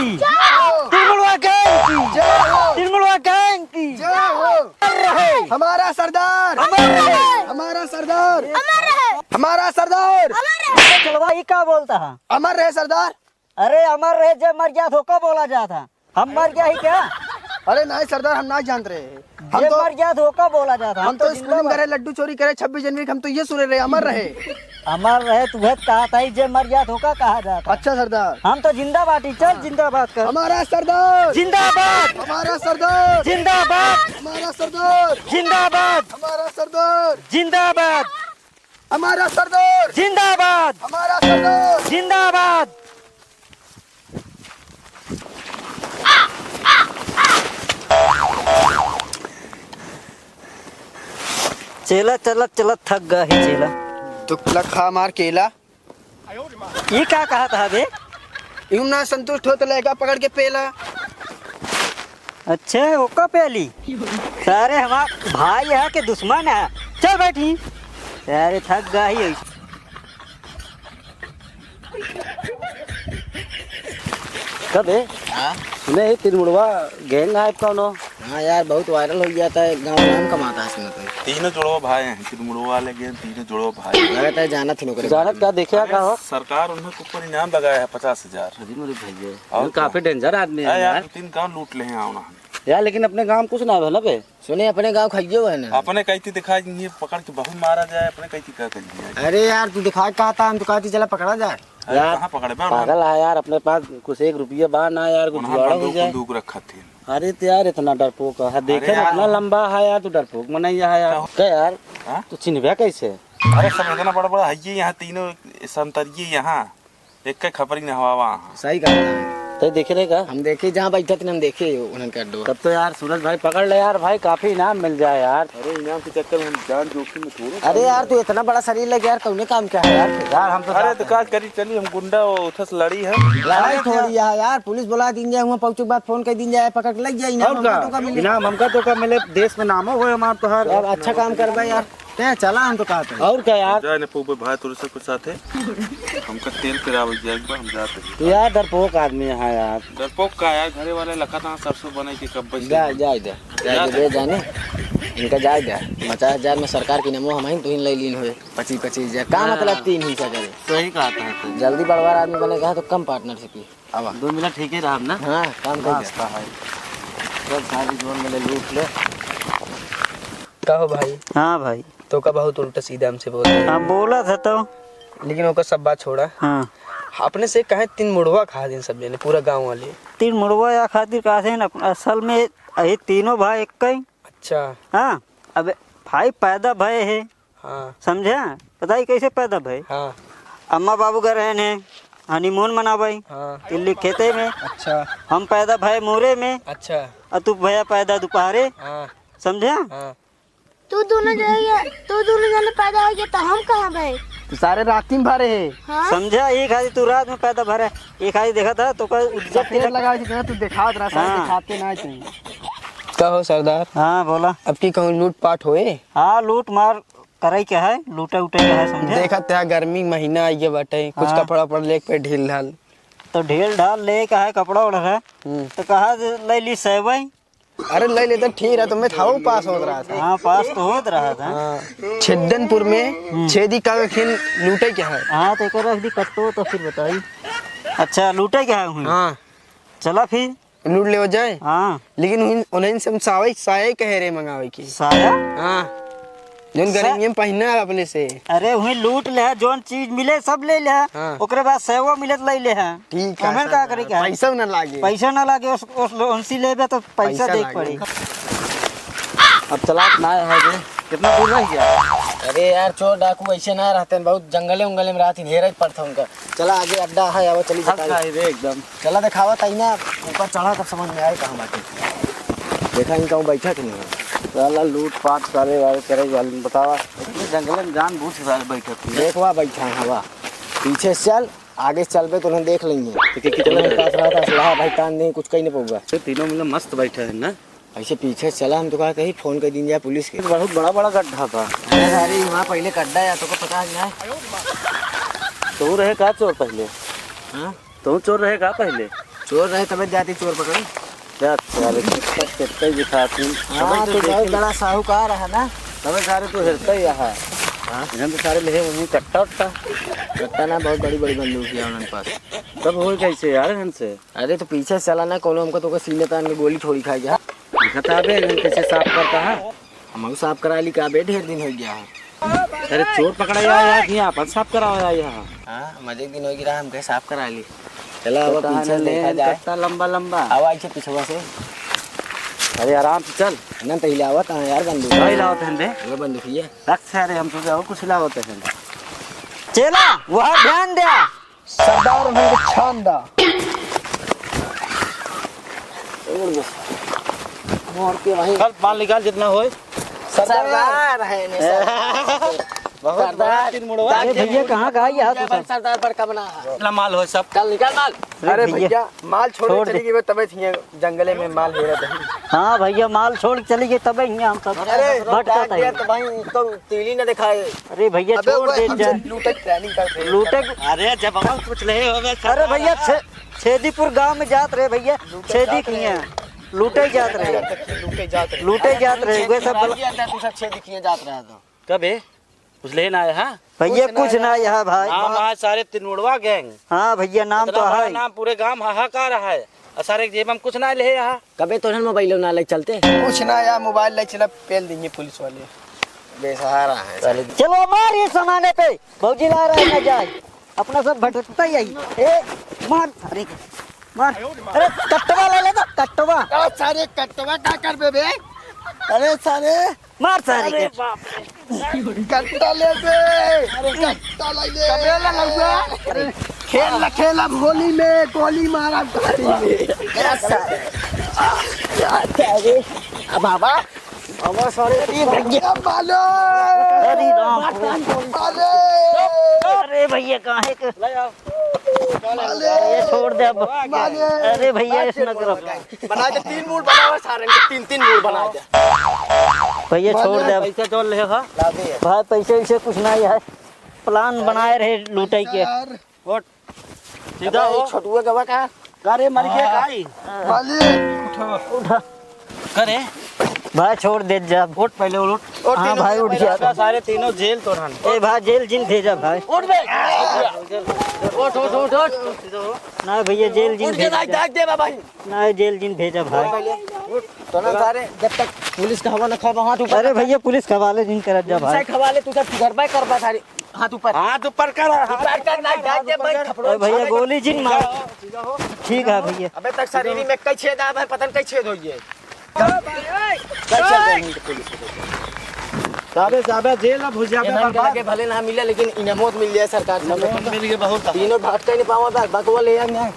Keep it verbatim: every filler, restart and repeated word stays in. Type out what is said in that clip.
जय हो। तिलमुड़वा गैंग की। जय हो। तिलमुड़वा गैंग की। जय हो। अमर रहे। हमारा सरदार। अमर रहे। हमारा सरदार। अमर रहे। हमारा सरदार। अमर रहे। चलवा, ई का बोलता है? अमर रहे सरदार। अरे, अमर रहे, जे मर गया तो का बोला जाता? हम मर गया ही क्या? अरे नहीं सरदार, हम ना जानत रहे। हम जे तो, मर गया तो का बोला जाता? हम हम तो तो स्कूल में जिंदा रहे, लड्डू चोरी करे छब्बीस जनवरी के, हम तो ये सुने रहे, अमर रहे। अमर रहे, तुहे कहा था, जे मर गया तो का कहा जाता? अच्छा सरदार। हम तो जिंदा बाटी, चल जिंदाबाद कर। हमारा सरदार। जिंदाबाद। हमारा सरदार। जिंदाबाद। हमारा सरदार। जिंदाबाद। हमारा सरदार। जिंदाबाद। हमारा सरदार। जिंदाबाद। हमारा सरदार। जिंदाबाद। चेला चलत चलत थक गया ही चेला। दुख लखा मार केला। ये का कहा था बे? यूं ना संतुष्ट हो तो लइका पकड़ के पेला। अच्छा, ओका पेली? सारे हमार भाई है कि दुश्मन है? चल बैठी। सारे थक गई है। कबे? हाँ? सुने ही तिलमुड़वा गैंग आए कौनो? हाँ यार, बहुत वायरल हो गया था, गाँव नाम कमाता है इसमें तो। तीनों जुड़वा भाई हैं, तिलमुड़वा वाले गैंग, तीनों जुड़वा भाई। लगता है जानत ही नौकरी जानत बात का में। देखे अरे, का हो? सरकार उन्हें ऊपर इनाम लगाया है पचास हजार। अरे मेरे भैया, और ये काफी क्या? डेंजर आदमी है अरे यार, यार। दो तीन गांव लूट ले हैं, आओ ना। यार, लेकिन अपने गांव में कुछ ना है ना बे? सुने, अपने गांव खाइयो है ना। अपने कैती दिखा, ये पकड़ के बहुत मारा जाए, अपने कैती का करिए। अरे यार, तू दिखा के कहा था, हम तो कहती चला पकड़ा जाए। अरे यार, कहाँ पकड़े बे? पागल है यार, अपने पास कुछ एक रुपया बा ना यार, कुछ उन्हें जुगाड़ हो बंदूक जाए। बंदूक रखा थे। अरे तो यार, इतना डरपोक है, देखे अरे ना, यार। इतना लंबा है यार, तू डरपोक मनैया है यार। क्या? क्या यार? हाँ? तू चिन्हबे कैसे? अरे सब इतना बड़ा बड़ा है ये यहाँ तीनों संतरिये यहाँ। एक का खपरी न हवा वहाँ। सही कहा था। तै देखे रहे का? हम देखे जहाँ बैठा थे, हम देखे उन्हन के अड्डो। तब तो यार सूरज भाई पकड़ ले यार भाई, काफी इनाम मिल जाए यार। अरे इनाम के चक्कर में हम जान जोखिम में थोड़ो अरे डालेंगे। यार, तू इतना बड़ा शरीर लगे यार, कौने काम का है यार? यार हम तो अरे जाते तो हैं। का करी, चली हम गुंडा वो उठस लड़ी है। लड़ाई थोड़ी है यार, पुलिस बुला दीन जाए, वहाँ पहुँचे के बाद फोन कर दीन जाए, पकड़ के लग जाए, इनाम और हमका का? तो का मिले। इनाम हमका तो का मिले, देश में नामो हो हमार तोहार। यार अच्छा काम करबा यार। ते चला, हम तो कहत हई। और का यार? जाए न पउबे भाई, तोरे सब के साथे। हमका तेल पिरावल जाए बा, हम जात हई। तू यार डरपोक आदमी है यार। डरपोक का यार, घरे वाले लखत हाँ सरसों बनाई के कब बच जाए, जाए दे। जाए जाए दे, दे। बे जाने। इनका जाए दे। पचास हजार में सरकार की नमो हम ही तुहिन ले लीन होए। पच्चीस, पच्चीस हजार। का हाँ। मतलब तीन हिस्सा करे? सही कहा था तू। जल्दी बड़वार आदमी बने कहा तो कम पार्टनरशिप की। आवा। दो मिनट ठीक ही रहा ना? हाँ, काम कर दे। रास्ता है। चल, सारी जोन में ले लूट ले। का हो भाई? हाँ भाई। तो का बहुत उल्टा सीधा हमसे बोल रहे हैं। हाँ, बोला था तो। लेकिन ओकर सब बात छोड़ा। हाँ। अपने से कहे तीन मुड़वा कहा दिन सब जने, पूरा गाँव वाले। तीन मुड़वा या खातिर कहा थे ना, असल में ये तीनों भाई एक ही। अच्छा। हाँ, अब भाई पैदा भय है। हाँ। समझा? बताई कैसे पैदा भय? हाँ। अम्मा बाबू गए रहन है honeymoon मनावई। हाँ। दिल्ली खेते में। अच्छा। हम पैदा भय मोरे में। अच्छा। और तू भया पैदा दोपहरे। हाँ। समझा? हाँ। तू दोनों जने, तू दोनों जने पैदा हो गया तो हम कहाँ भाई? तू सारे राती में भरे है। हाँ? समझा? ये खाली तू रात में पैदा भरे, ये खाली देखा था तो का इज्जत सफेद लगा है जितना तू दिखात रहा, सारे हाँ। दिखाते ना तू। का हो सरदार? हाँ, बोला। अब की कहूँ लूट पाट होए? हाँ, लूट मार करई के है, लूटे उठे के है, समझे? देखत है गर्मी महीना आइए बाटे, कुछ हाँ। कपड़ा उपड़ा लेके पे ढील ढाल। तो ढील ढाल ले के है कपड़ा ओढ़ है, हम्म। तो कहा ले ली सेवई। अरे ले ले तो ठीक है, तो मैं था पास होत रहा था। हाँ, पास तो होत रहा था। हाँ। छिद्दनपुर में हम्म। छेदी का खिन लूटे के है? हाँ, तो एक रख दी कट्टो तो फिर बताई। अच्छा, लूटे के है हुई? हाँ। चला फिर। लूट ले हो जाए। हाँ। लेकिन उन-, उन्हें से हम सावे, साया कहे रहे मंगावे की। साया? हाँ। जौन सा- गर्मी में पहना है अपने से। अरे, वहीं लूट ले, जौन चीज मिले, सब ले ले। हाँ। ओकरे बाद सेवो मिले, तो ले ले। ठीक है, हमें का करे के है? पैसा ना लागे। पैसा ना लागे, उस, उस, उनसे लेबे, तो पैसा पैसा दे के लागे। पड़ी। अब चलात ना है बे, कितना दूर रह गया? अरे यार, चोर डाकू ऐसे ना रहते हैं, बहुत जंगले उंगले में रहते हैं, हेरे पड़ता उनका। चला आगे अड्डा है, आवा चली थक जाता है। गई रे एकदम। चला देखावा तई ना, ऊपर चढ़ा तब समझ में आए कहाँ बाटे। देखा इनका वो बैठा कि नहीं है। साला लूट पाट करे वाले, करे वाले, बतावा। इतने जंगल में जानबूझ के सारे बैठे थे। देखवा बैठा है हवा। पीछे से चल, आगे से चलबे तो उन्हें देख लेंगे। तो क्या, क्या चलो, चल रहा है? पास रहा था, असलहा भाई तान दे, कुछ कही नहीं पऊगा। ये तीनों मिले मस्त बैठे हैं ना। ऐसे पीछे से चला, हम तो कहा कहीं फोन कर दीन जाए पुलिस के। बहुत बड़ा बड़ा गड्ढा था। अरे, अरे, वहाँ पहले गड्ढा या तो को पता है ना। तू रहे का चोर पहले? हाँ? तू चोर रहे का पहले? चोर रहे तबे जाती चोर पकड़े। क्या सारे कितना, कितना दिखाती। हाँ, तबे तो तो बहुत देखे। बड़ा साहूकार है ना। तबे सारे तो हेरता ही रहा। हाँ। इधर तो सारे ले वहीं कट्टा उट्टा। कट्टा ना, बहुत बड़ी बड़ी बंदूक है उनके पास। तब हो कैसे यार इनसे? अरे तो पीछे से चला ना, कोनो हमको तो सीने तान के गोली थोड़ी खाई जा। दिखाता अबे इधर कैसे साफ करता है। हमहू साफ करा ली का बे, ढेर दिन हो गया है। अरे चोर पकड़ा या, या कि आपन साफ करावा या यहाँ? हाँ, मजे के दिन हो गया, हम कहे साफ करा ली। चला, अब तो पीछे कहाँ देखा ले जाए। कट्टा लंबा लंबा। अब आई छे पिछवा से। अरे आराम से चल। ना तो हिलावत हाँ यार बंदूक। नहीं लावत हैं बे। वो बंदूक ये। रख सारे, हम सोचे और कुछ लावत हैं। चेला, वहाँ ध्यान दे। सरदार उन्हें छान दा। मार के वहीं। चल, माल निकाल जितना होए। सरदार। सरदार है ने, सरदार। बहुत सरदार। बड़ा तीन मुड़वा। अरे भैया, कहाँ का आई है तू सब? सरदार पर कमना है। इतना माल होए सब। चल निकाल माल। अरे अरे भैया। भैया, माल छोड़ छोड़ दे। चली गई, तबे थी जंगले में माल हेरा दही। हाँ भैया, माल छोड़ चली गई, तबे हियाँ हम सब अरे, भटकत है। तो भाई, तो तीली न दिखाए। अरे भैया, अबे छोड़ वो दे हमसे जा। लूटे की planning करते हैं। लूटे की अरे, जब हम कुछ नहीं होवे, अरे भैया, छे-, छेदीपुर गांव में जात रहे भैया, लूटे छेदी जात रहे। किए हैं। लूटे जात रहे। लूटे जात रहे। लूटे जात रहे, वे सब बल- अंदर तू सब छेदी किए जात रहा था। कबे? कुछ लेना है, हाँ? भैया, कुछ ना कुछ ना आया। आया भाई। नाम है सारे तिनमुड़वा gang। हाँ भैया, नाम इतना तो बड़ा है। नाम, पूरे गांव हाहाकार है। और सारे जेब में कुछ ना ले यहाँ। कबे तोहन मोबाइल ना ले चलते? कुछ ना यार, मोबाइल ले चला, पेल देंगे पुलिस वाले। बेसहारा है। चलो, चलो मार ये सामाने पे। भौजी ला रहा है ना जाए। अपना सब भटकता ही आई। ए, मार, अरे, मार। अरे, कट्टवा ले ले तो, कट्टवा। ओ, सारे कट्टवा का करबे बे? अरे, सारे। मार सारे अरे के। बाप रे। कट्टा ले बे। अरे, कट्टा ले ले। कबे ला लउआ? अरे, खेल ला, खेल अब होली में, गोली मारा गाड़ी में। ए, सारे। आ, आ, अरे, आ, बाबा। बाबा, सारे। अरे, भैया, मालो। अरे, राम। अरे। अरे, भैया, काहे के? ले आओ। माले। ये छोड़ दे अब। माले। अरे भैया, इस नजर। बना दे, तीन मूड बनाओ सारंग के, तीन, तीन मूड बना दे। भैया, छोड़ दे अब। पैसा जोड़ ले हो। ला दे। भाई, पैसे वैसे कुछ नहीं है, plan बनाए रहे लूटे के। यार। उठ। सीधा अबे, हो। छोटुआ गवा का? का रे, मर गया काई? मालिक। उठा। करे। भाई, छोड़ दे जा। उठ, पहले उठ। उठ, हाँ तीनों भाई, उठ पहले जा। उठ। सारे तीनों जेल तोड़न। ए भाई, जेल जिन भेजा भाई। उठ बे। उठ, उठ, उठ, उठ। ना भैया, जेल जिन उठ के भेजा। ना, डाक दे बा भाई। ना, जेल जिन भेजा भाई। उठ पहले। उठ। तो ना सारे, जब तक पुलिस का हवाला खाए, वहाँ तू अरे भैया, पुलिस का हवाले जिन करत जा भाई। पुलिस का हवाले तू सब घर पे कर बा सारे। हाथ ऊपर। हाथ ऊपर कर, हाथ ऊपर कर, ना, डाक दे भाई, खपड़ो अरे भैया, गोली जिन मार। ठीक है भैया। अबे तक शरीर में कई छेद आवे, पता नहीं कई छेद होइए। कई छेद होइए पुलिस के। जाबे, जाबे, जेल में घुस जाबे, इनाम के बर्बाद। लगे भले ना मिले, लेकिन इनामोत मिल जाए सरकार से। इनामोत मिल गए बहुत। तीनों भाग के नहीं पावा था, बकवा ले आए ना।